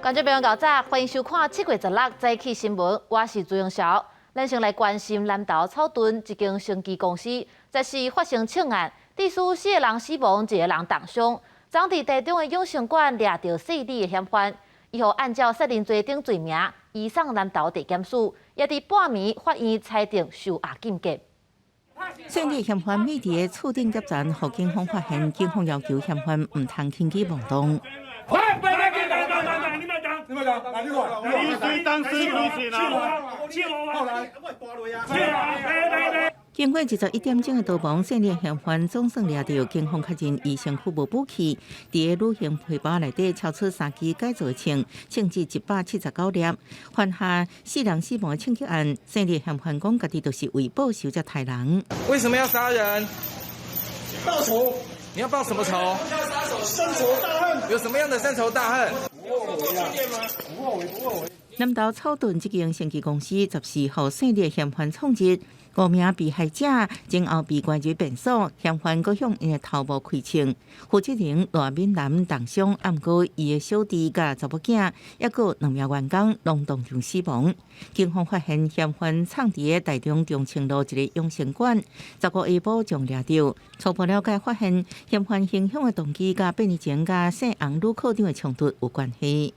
觀眾朋友，𠢕早，歡迎收看7月16早起新聞，我是朱永曉。咱先來關心南投草屯一間生技公司，十四發生槍案，致使四个人死亡，一个人重傷。昨佇台中的永盛館掠著細膩的嫌犯，伊予按照殺人罪等罪名移送南投地檢署，也佇半暝法院裁定收押禁見。細膩嫌犯匿佇厝頂夾層，予警方發現，警方要求嫌犯毋通輕舉妄動。你當時經過21點鐘的逃亡，細膩嫌犯總算掠著，警方確認伊身軀無武器，佇个旅行皮包內底抄出三支改造槍，槍支179粒，犯下四人死亡的槍擊案。細膩嫌犯講，家己就是為報仇才刣人。為什麼要殺人？報仇。你要報什麼仇？深仇大恨。有什麼樣的深仇大恨？不後悔，不後悔。南投草屯這間生技公司十四予細膩嫌犯闖入，五名被害者前後被關入便所，嫌犯閣向𪜶的頭部開槍。負責人賴敏南重傷，毋過伊的小弟佮查某囝，抑閣兩名員工攏當場死亡。警方發現嫌犯藏佇个台中中清路一個永盛館，15下晡將掠著。初步了解發現，嫌犯行兇的動機佮8年前佮姓洪女科長的衝突有關係。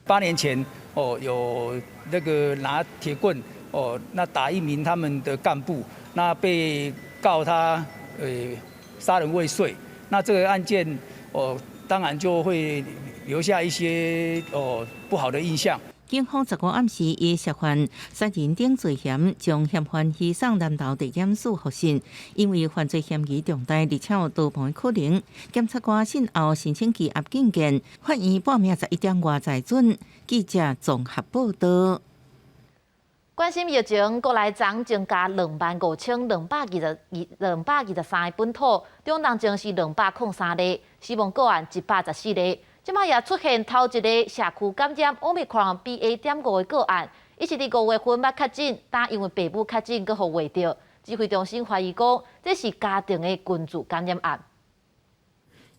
8年前，哦，有那個拿鐵棍，哦，那打一名他們的幹部，那被告他，殺人未遂，那這個案件，哦，當然就會留下一些，哦，不好的印象。警方15暗時以涉犯殺人等罪嫌，將嫌犯移送南投地檢署複訊，因為犯罪嫌疑重大，而且有逃亡可能。檢察官訊後申請羈押禁見，法院半暝11點外裁准。記者綜合報道。關心疫情，國內昨增加25,222、223個本土，中重症是203例，死亡個案114例。這擺也出現頭一个社區感染 Omicron BA.5的個案，伊是佇5月份捌確診，但因為爸母確診，閣予畫著。指揮中心懷疑講，這是家庭的群聚感染案。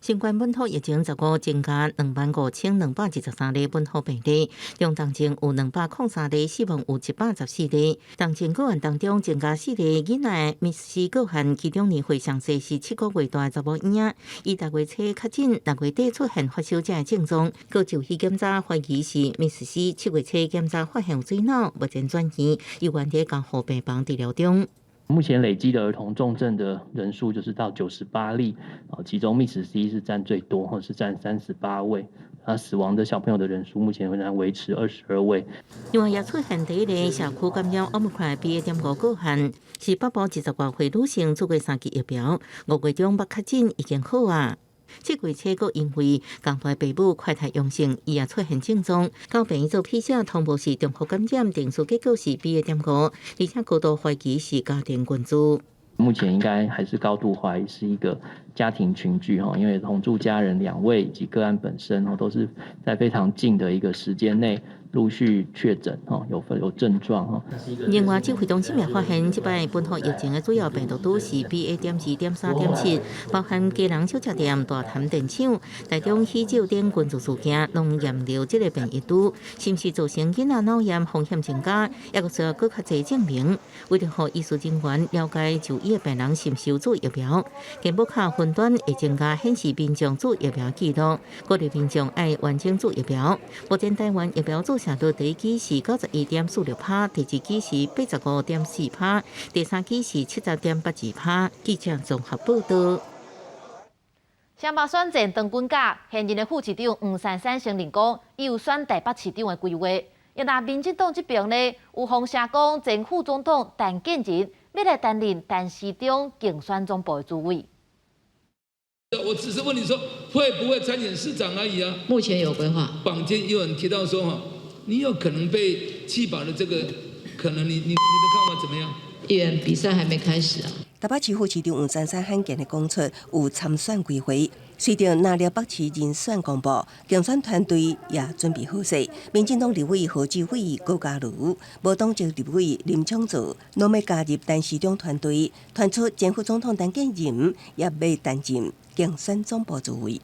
新冠本土疫情15增加25,223例本土病例，中重症有203例，死亡有114例。重症個案當中增加四個囡仔MIS-C個案，其中年歲上細是7個月大查某嬰仔，伊6月初確診，6月底出現發燒這个症狀，閣就醫檢查懷疑是 MIS-C，7月初檢查發現有水腦，目前轉院，猶原佇監護病房治療中。目前累積的兒童重症的人數就是到98例，啊，其中 MIS-C 是佔最多，或是佔38位，啊，死亡的小朋友的人數目前仍然維持22位。另外也出現第一例社區感染 Omicron BA.5個案，是北部20外歲女性，注過三劑疫苗，5月中捌確診已經好啊。7月初閣因為共大爸母快篩陽性，伊也出現症狀，到病院做 PCR 通報是重複感染，定序結果是 BA.5，而且高度懷疑是家庭群聚。目前應該還是高度懷疑是一個家庭群聚哈，因為同住家人兩位以及個案本身哦，都是在非常近的一個時間內陸續確診哈，有症狀哈。另外，指揮中心也發現，這擺本土疫情的主要病毒株是 BA.2.3.7，包含基隆小食店、大潭電廠、台中喜酒等群聚事件，攏驗著這个變異株，是毋是造成囡仔腦炎風險增加，抑閣需要閣較濟證明。為著予醫事人員了解就醫的病人是毋是有注疫苗，健保卡雲端會增加顯示民眾注疫苗記錄，鼓勵民眾愛完整注疫苗。目前台灣疫苗注射率第一劑是91.46%，第二劑是85.4%，第三劑是70.82%。記者綜合報道。雙北選戰長滾架，現任的副市長黃珊珊承認講，伊有選台北市長的規劃。若民進黨這邊呢，有風聲講前副總統陳建仁欲來擔任陳時中競選總部的主委。我只是問你說，會不會參選市長而已啊？目前有規劃。坊間有人提到說，哈，你有可能被棄保的這個可能，你的看法怎麼樣？議員，比賽還沒開始啊。台北市副市長黃珊珊罕見的講出有參選規劃，隨著南苗北市人選公布，競選團隊也準備好勢。民進黨立委何志偉、高嘉瑜、無黨籍立委林昶佐，攏欲加入陳時中團隊，傳出前副總統陳建仁也欲擔任競選總部主委。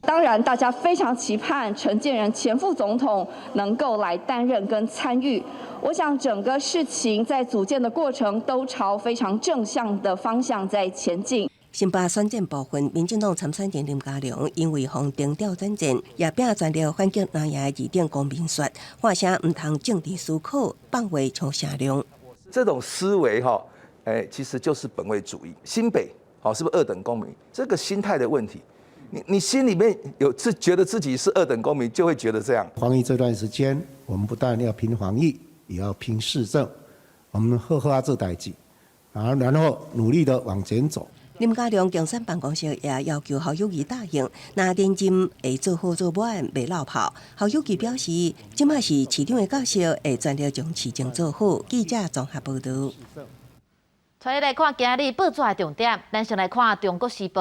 當然，大家非常期盼陳建仁前副總統能夠來擔任跟參與。我想整個事情在組建的過程都朝非常正向的方向在前進。新北選戰部分，民進黨參選人林佳龍因為予定調轉戰，也拼全力反擊藍營議長郭明雪，喊聲毋通政治思考，放話搶聲量。這種思維哈，其實就是本位主義。新北，哦，是不是二等公民？這個心態的問題，你心裡面有是覺得自己是二等公民，就會覺得這樣。防疫這段時間，我們不但要拼防疫，也要拼市政。我們好好啊做代誌，啊，然後努力的往前走。林佳龍競選辦公室也要求侯友宜答應，若連任會做好做滿，袂落跑。侯友宜表示，這馬是市長的角色，會全力將市政做好。記者綜合報導。帶你來看今日報紙的重點，咱先來看《中國時報》。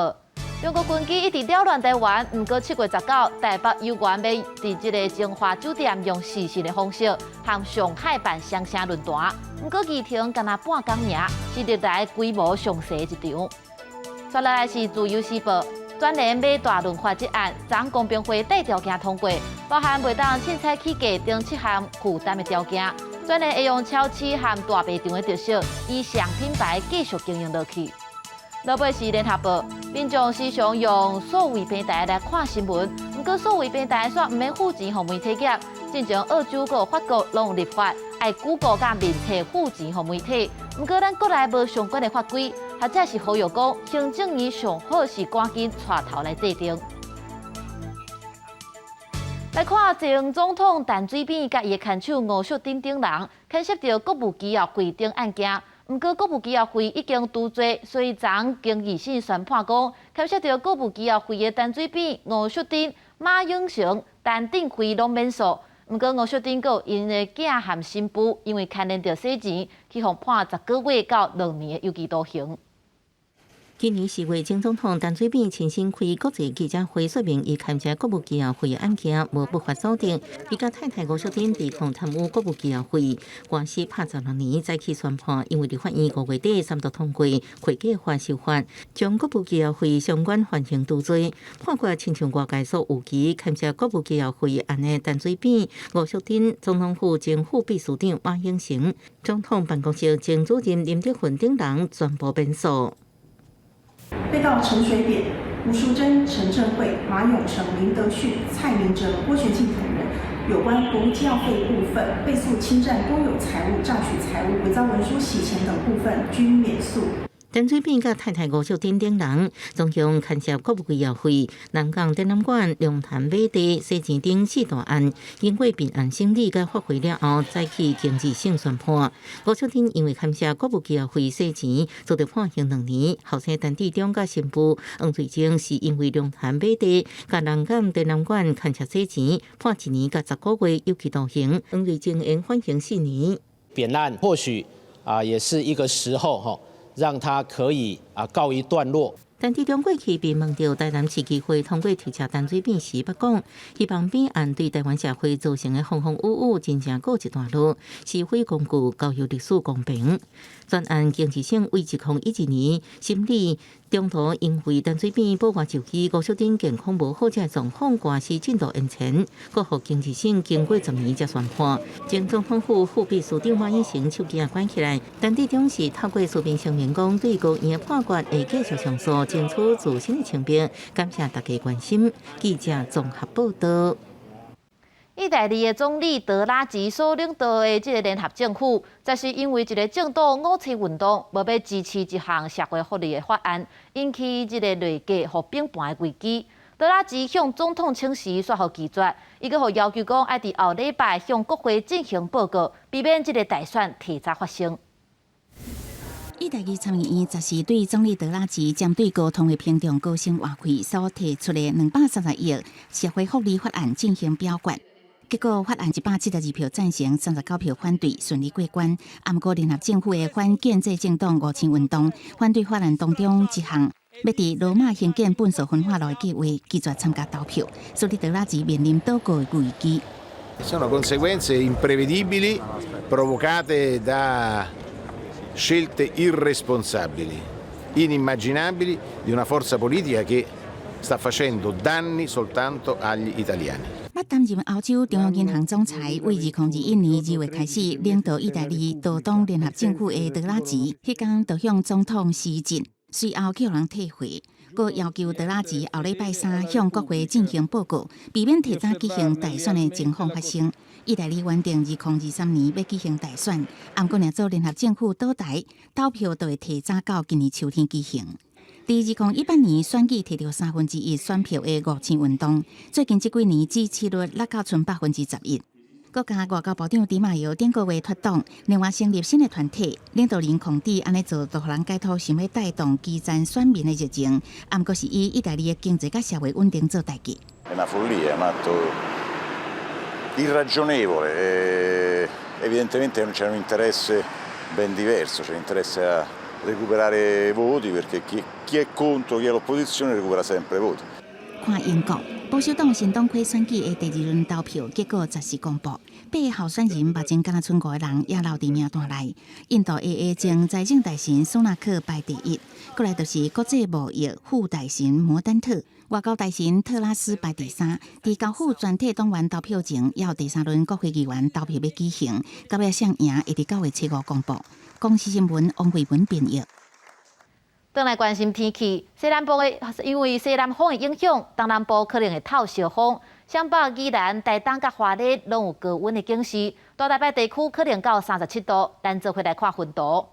中國軍機一直擾亂台灣，毋過7月19，台北有緣欲佇這个晶華酒店用視訊的方式，和上海辦雙城論壇。毋過議程干焦半工爾，是歷來規模上細的一場。接落來是《自由時報》，全聯買大潤發這案，昨公平會帶條件通過，包含袂當凊彩起價等七項負擔的條件。全聯會用超市和大賣場的特色，以雙品牌繼續經營落去。落尾是聯合報，民眾時常用數位平台來看新聞，毋過數位平台煞毋免付錢予媒體業。進前澳洲佮法國攏有立法，愛 Google 佮面冊付錢予媒體。毋過咱國內無相關的法規，學者是呼籲講，行政院上好是趕緊帶頭來制定。來看前總統陳水扁佮伊的牽手吳淑珍等人，牽涉著國務機要費等案件。毋過國務機要費已經除罪，所以昨經二審宣判講，牽涉著國務機要費的陳水扁、吳淑珍、馬永成、陳鎮輝攏免訴。毋過吳淑珍閣有𪜶的囝和新婦，因為牽連著洗錢，去予判10個月到2年的有期徒刑。今年4月，前總統陳水扁親身開國際記者會，說明伊牽涉國務機要費案件無不法所得。伊佮太太吳淑珍被控貪污國務機要費，官司拍16年，早起宣判，因為立法院5月底三讀通過會計法修法，將國務機要費相關犯行除罪。判決親像外界所預期，牽涉國務機要費案的陳水扁、吳淑珍、總統府前副秘書長馬永成、總統辦公室前主任林德訓等人全部免訴。被告陳水扁、吳淑珍、陳鎮慧、馬永成、林德訓、蔡明哲、郭玄慶等人有關國務機要費部分，被訴侵佔公有財物、詐取財物、偽造文書、洗錢等部分，均免訴。陳水扁佮太太吳淑珍等人，總共牽涉國務機要費、南港展覽館、龍潭買地、洗錢等四大案，經過併案審理佮發回了後，早起經二審宣判。吳淑珍因為牽涉國務機要費洗錢，遭著判刑2年。後生陳致中佮新婦黃瑞貞是因為龍潭買地、佮南港展覽館牽涉洗錢，判1年佮10個月有期徒刑。黃瑞貞應緩刑4年。扁案或許啊，也是一個時候吼。讓他可以啊告一段落。陳致中過去被問著台南市議會通過提請陳水扁時，捌講希望扁案對台灣社會造成的風風雨雨真正告一段落，是非工具交由歷史公平。專案經濟省為2012年審理，中途因為陳水扁保外就醫、吳淑珍健康無好這狀況，官司進度延前，閣予經濟省經過10年才宣判。前總統府副秘書長馬永成手機也關起來，陳致中是透過書面聲明講，對高院的判決會繼續上訴，爭取自身的清白。感謝大家關心。記者綜合報導。意大利的總理德拉吉所領導的這个聯合政府，就是因為一个政黨五七運動，無欲支持一項社會福利的法案，引起這个內閣予崩盤的危機。德拉吉向總統請辭，煞予拒絕，伊閣予要求講，愛佇後禮拜向國會進行報告，避免這个大選提早發生。意大利參議院昨時對總理德拉吉針對高通貨膨脹高薪活費所提出的230億社會福利法案進行表決。結果法案172票贊成，39票反對，順利過關。啊，毋過聯合政府的反建制政黨五星運動反對法案當中一項，欲佇羅馬興建糞掃焚化爐的計劃，拒絕參加投票，所以德拉吉面臨倒閣的危機。 Sono conseguenze imprevedibili provocate da scelte irresponsabili, inimmaginabili di una forza politica che Sta facendo danni soltanto agli italiani. 捌擔任歐洲中央銀行總裁，為2021年2月開始領導意大利多黨聯合政府的德拉吉，彼工就向總統辭職，隨後予人退會，閣要求德拉吉後禮拜三向國會進行報告，避免提早舉行大選的情況發生。意大利原定2023年欲舉行大選，毋過若做聯合政府倒台，投票就會提早到今年秋天舉行。佇2018年選舉提著三分之一選票的五星運動，最近這幾年支持率落到賰11%。國家外交部長迪馬約頂個月脫黨，另外成立新的團體，領導人孔蒂按呢做，就予人解讀想欲帶動基層選民的熱情，毋過是以意大利的經濟佮社會穩定做代價。 È una follia, un atto irragionevole. Evidentemente c'è un interesse ben diverso, c'è l'interesse a recuperare voti perché chi è contro, chi è l'opposizione recupera sempre voti. 看英國保守黨新黨魁選舉的第二輪投票結果十時公布，八个候選人目前敢若賰五個人猶留佇名單內。印度的前財政大臣蘇納克排第一，過來就是國際貿易副大臣摩丹特，外交大臣特拉斯排第三。佇交付全體黨員投票前，猶有第三輪國會議員投票欲舉行，到尾誰贏會佇9月初5公布。公視新聞王慧文編譯。轉來關心天氣，西南部的因為西南風的影響，東南部可能會透小風。雙北、宜蘭、台東佮花蓮攏有高溫的警示，大台北地區可能到37度。咱做伙來看雲圖。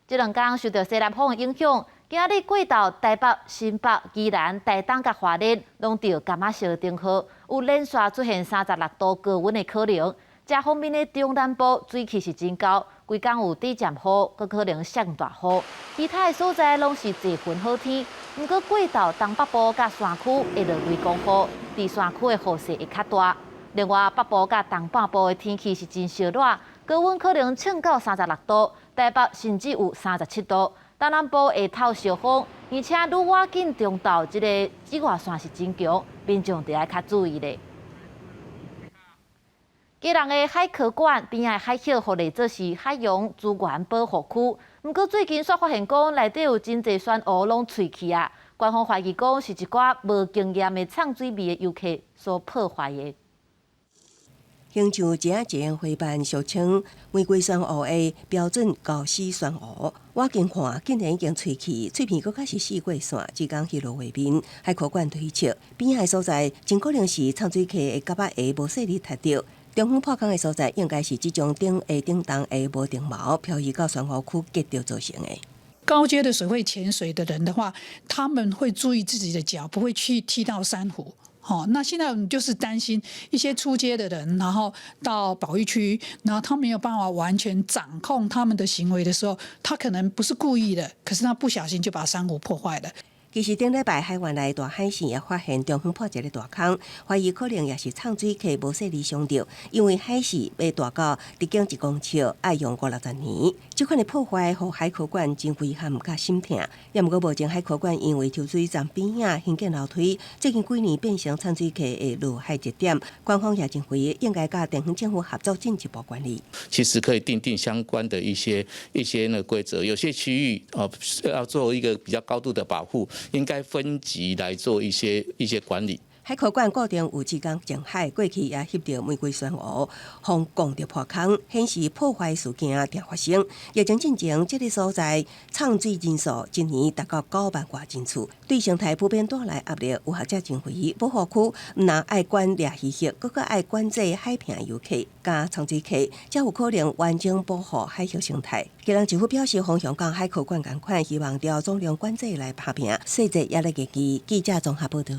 這兩工受著西南風的影響，今仔日過晝台北、新北、宜蘭、台東佮花蓮攏著柑仔色燈號，有連續出現36度高溫的可能。遮方面的中南部水氣是真厚，規工有短暫雨，閣可能降大雨。其他的所在攏是濟雲好天。毋過過晝東北部佮山區會落雷公雨，佇山區的雨勢會較大。另外北部佮東半部的天氣是真燒熱，高溫可能衝到36度，台北甚至有37度。東南部會透小風，而且愈倚近中晝，這个紫外線是真強，民眾著愛較注意咧。基隆的海科館邊仔的海域，予列做是海洋資源保護區。毋過最近煞發現講，內底有真濟珊瑚攏碎去啊！官方懷疑講是一寡無經驗的藏水味的遊客所破壞的。親像一仔一花瓣，俗稱玫瑰珊瑚的標準高絲珊瑚，我近看竟然已經碎去，碎片閣較是四過線，只講彼落畫面。海科館推測，邊仔的所在真可能是藏水客的蛤仔鞋無細膩踢著。中央破空的所在，應該是這種頂下頂重的無定錨漂移到珊瑚區結著造成的。高階的水肺潛水的人的話，他們會注意自己的腳，不會去踢到珊瑚。好，那現在我們就是擔心一些初階的人，然後到保育區，然後他沒有辦法完全掌控他們的行為的時候，他可能不是故意的，可是他不小心就把珊瑚破壞了。其實頂禮拜海灣內大海線也發現中央破一个大空，懷疑可能也是藏水客無細膩傷著，因為海蝕欲大到直徑1公尺，愛用五六十年。這款的破壞，予海科館真遺憾佮心疼。也毋過目前海科館因為抽水站邊仔興建樓梯，最近幾年變成藏水客的落海熱點。官方也認為應該佮地方政府合作進一步管理。其實可以訂定相關的一些那個規則，有些區域哦要做一個比較高度的保護。應該分級來做一些管理。海科館固定有志工淨海，過去也翕著玫瑰珊瑚，予摃著破空，顯示破壞事件定發生。疫情進前，這個所在藏水人數一年達到9萬外人次，對生態普遍帶來壓力。有學者認為，保護區毋但愛管掠魚客，閣閣愛管制海坪遊客佮藏水客，才有可能完整保護海域生態。基隆市府表示，方向佮海科館仝款，希望朝總量管制來拍拚，細節猶咧研究。記者綜合報導。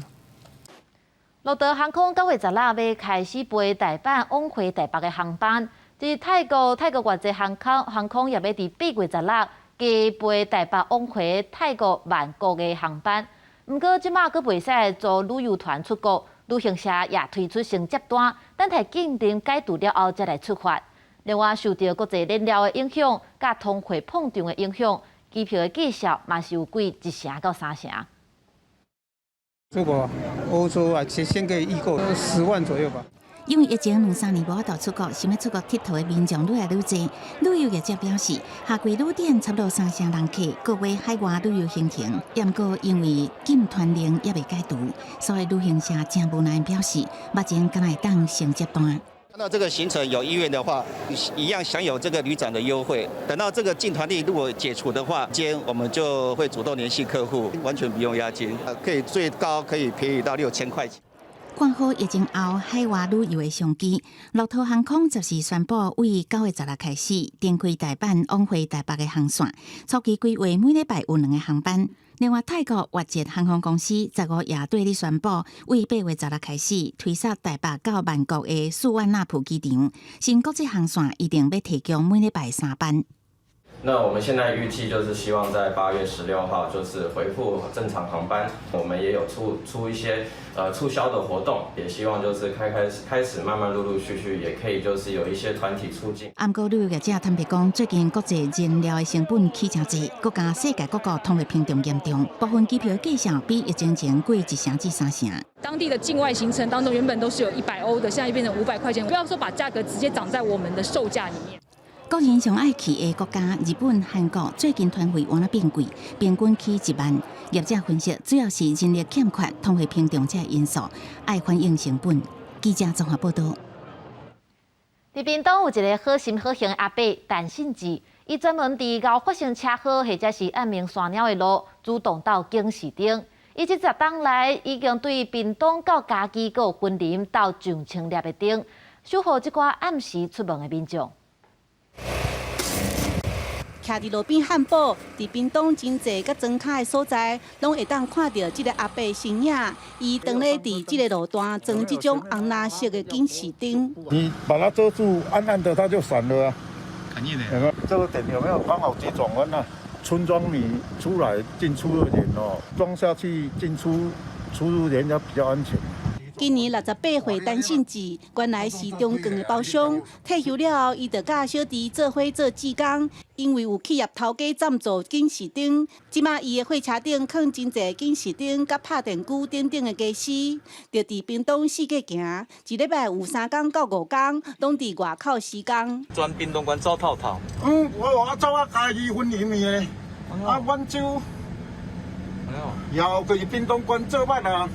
樂桃航空9月16欲開始飛大阪往回台北的航班，佇泰國國際航空也欲佇8月16加飛台北往回泰國曼谷的航班。毋過這馬閣袂使組旅遊團出國，旅行社也推出承接單，等待禁令解除了後才來出發。另外，受著國際燃料的影響，佮通貨膨脹的影響，機票的價數嘛是有貴1成到3成。出國歐洲啊，先可以預購10萬左右吧。因為疫情兩三年無法度出國，想欲出國𨑨迌的民眾愈來愈濟。旅遊業者表示，夏季旅店差不多三成人客，各月海外旅遊行程，毋過因為禁團令猶未解除，所以旅行社誠無奈表示，目前敢若會當先接單。看到這個行程有意願的話，一樣享有這個旅展的優惠。等到這個禁團令如果解除的話，間我們就會主動聯繫客戶，完全不用押金，可以最高可以便宜到6000塊錢。看好疫情後海外旅遊的商機，樂桃航空十四宣布，為9月16開始重開大阪往回台北的航線，初期規劃每禮拜有兩個航班。另外，泰國越捷航空公司15也綴咧宣布，為8月16開始推設台北到曼谷的素萬那普機場新國際航線，預定欲提供每禮拜三班。那我們現在預計就是希望在8月16號就是恢復正常航班，我們也有出一些促銷的活動，也希望就是開始慢慢陸陸續續，也可以就是有一些團體出境。毋過旅遊業者坦白講，最近國際燃料的成本起誠濟，閣加世界各國通貨膨脹嚴重，部分機票價數比疫情前貴1成至3成。當地的境外行程當中，原本都是有100歐的，現在變成500塊錢，不要說把價格直接漲在我們的售價裡面。國人上愛去的國家，日本、韓國最近團費換仔變貴，平均起1萬。業者分析，主要是人力欠缺、通貨膨脹這因素，愛反映成本。記者綜合報道。佇屏東有一个好心好行的阿伯陳信志，伊專門佇𠢕發生車禍或者是暗暝山鳥的路，主動鬥警示燈。伊這十冬來已經對屏東到嘉義閣有雲林鬥上千粒的燈，守護這寡暗時出門的民眾。徛佇路邊漢堡，佇屏東真濟佮莊跤的所在，攏會當看著這个阿伯身影。伊當咧佇這个路段裝這種紅藍色的警示燈。你把它遮住，暗暗的，它就閃了啊。感應的。這個點有沒有剛好急轉彎啊？村莊裡出來進出的人哦，裝下去進出出入人家比較安全。今年68歲，陳信志原來是中鋼的包商，退休了後，伊就佮小弟做伙做志工，因為有企業頭家贊助警示燈，這馬伊的貨車頂囥真濟警示燈、佮拍電龜等等的家私，就佇屏東四界行，一禮拜有3工到5工，攏佇外口施工。全屏東縣走透透。我走啊嘉義雲林的，啊，滿洲，然後就是屏東縣做捌啊。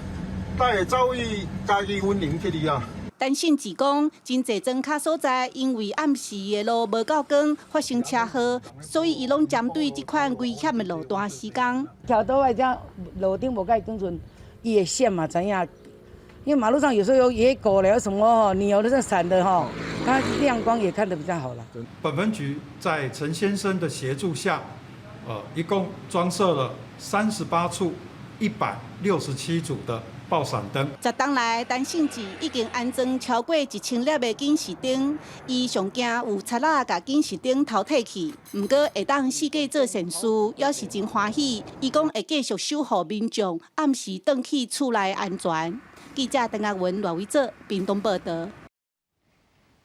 帶會走去嘉義雲林去哩啊！陳信志講，真濟莊跤所在，因為暗時的路無夠光，發生車禍，所以伊攏針對這款危險的路段施工。橋頭仔這路頂無蓋光陣，伊會閃嘛，知影？因為馬路上有時候有野狗咧，有什麼吼，鳥都在閃的吼，它亮光也看得比較好啦。本分局在陳先生的協助下，一共裝設了38處167組的爆閃燈。十冬來，陳信志已經安裝超過1000粒的警示燈。伊上驚有賊仔共警示燈偷提去，毋過會當四界做善事，猶是真歡喜。伊講會繼續守護民眾暗時轉去厝內安全。記者鄧亞文、賴偉哲，屏東報道。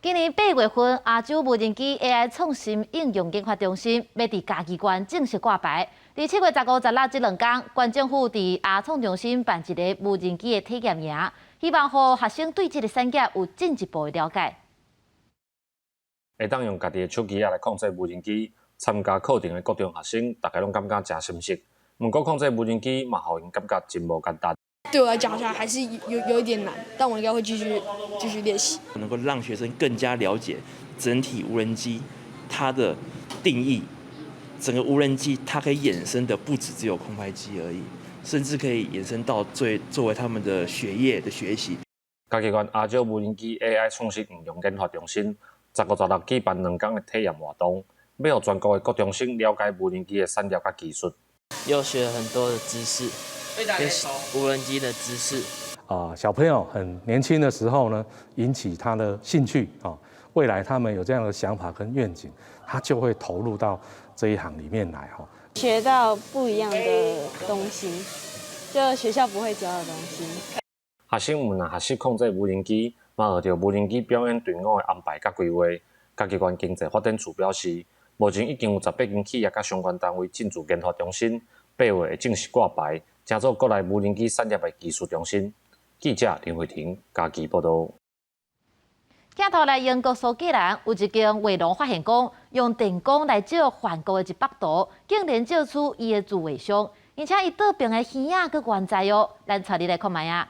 今年8月份，亞洲無人機 AI 創新應用研發中心欲佇嘉義縣正式掛牌。佇7月15、16這兩工，縣政府佇亞創中心辦一个無人機的體驗營，希望予學生對這个產業有進一步的了解。會當用家己的手機仔來控制無人機，參加課程的國中學生，大家攏感覺誠心適。毋過控制無人機嘛，予𪜶感覺真無簡單。對我來講，好像還是有一點難，但我應該會繼續練習。能夠讓學生更加了解整體無人機它的定義，整個無人機它可以衍生的不止只有空拍機而已，甚至可以延伸到最作為他們的學業的學習。嘉義縣亞洲無人機 AI 創新應用研發中心，15、16舉辦兩工的體驗活動，欲予全國的國中生了解無人機的產業佮技術。又學了很多的知識。無人機的知識啊，小朋友很年輕的時候呢，引起他的興趣啊，未來他們有這樣的想法跟願景，他就會投入到這一行裡面來哈。學到不一樣的東西，就學校不會教的東西。學生們若學習控制無人機，嘛學著無人機表演隊伍的安排佮規劃。嘉義縣經濟發展處表示，目前已經有18間企業佮相關單位進駐研發中心，8月會正式掛牌。成做國內無人機產業的技術中心。記者林慧婷嘉義報道。鏡頭來英國蘇格蘭有一間畫廊發現講，用電光來照梵谷的一幅圖，竟然照出伊的自畫像，而且伊倒爿的耳仔閣原在哦。咱帶你來看覓仔。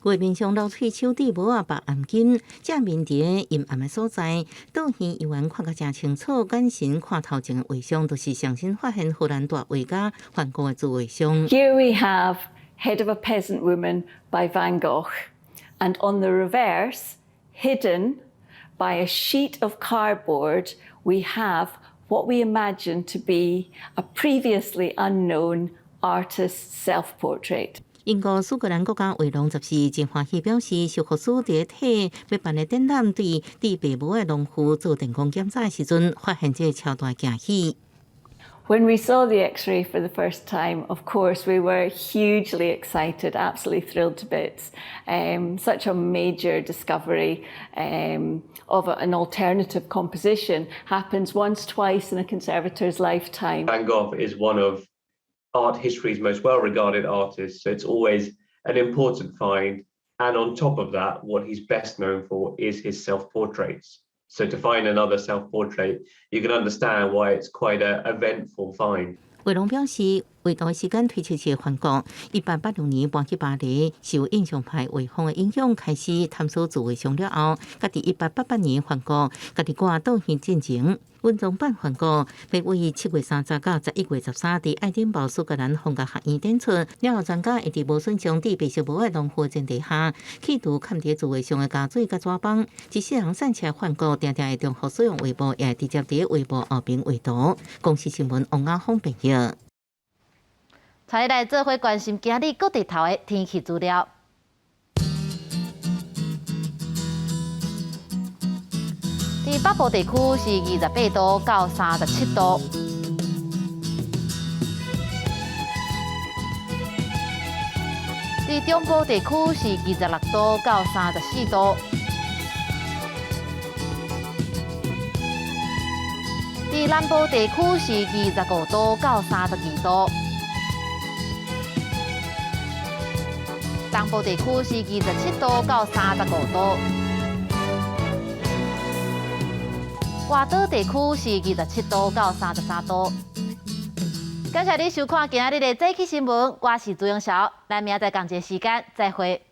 畫面上流翠手戴帽仔縛頷巾，正面佇陰暗的所在，倒耳猶原看甲誠清楚，眼神看頭前的畫像，就是上新發現荷蘭大畫家梵谷的自畫像。 Here we have Head of a Peasant Woman by Van Gogh, and on the reverse, hidden by a sheet of cardboard, we have what we imagine to be a previously unknown artist's self-portrait. 英國蘇格蘭國家畫廊雜誌真歡喜表示，修復師佇替欲辦的展覽對戴白帽的農婦做電光檢查的時陣，發現這個超大驚喜。 When we saw the X-ray for the first time, of course, we were hugely excited, absolutely thrilled to bits. Such a major discovery of an alternative composition happens once, twice in a conservator's lifetime. Van Gogh is one of art history's most well-regarded artists, so it's always an important find. And on top of that, what he's best known for is his self-portraits. So to find another self-portrait, you can understand why it's quite a eventful find. 畫廊表示，畫圖時間推測是梵谷1886年搬去巴黎，受印象派畫風的影響，開始探索自畫像了後，佮佇1888年梵谷家己掛倒耳進前，隱藏版梵谷欲為7月30到11月13佇愛丁堡蘇格蘭皇家學院展出。了後，專家會佇無損傷戴白色帽的農婦前提下，去除崁佇自畫像的膠水佮紙枋。一世人散赤梵谷，定定會重複使用畫布，也會直接佇畫布後面畫圖。公視新聞王亞峰編譯。帶你來做伙關心今日各地頭的天氣資料。佇北部地區是28度到37度。佇中部地區是26度到34度。佇南部地區是25度到32度。東部地區是27度到35度。外島地區是27度到33度。感謝你收看今仔日的早起新聞，我是朱永韶，咱明仔載仝一个時間再會。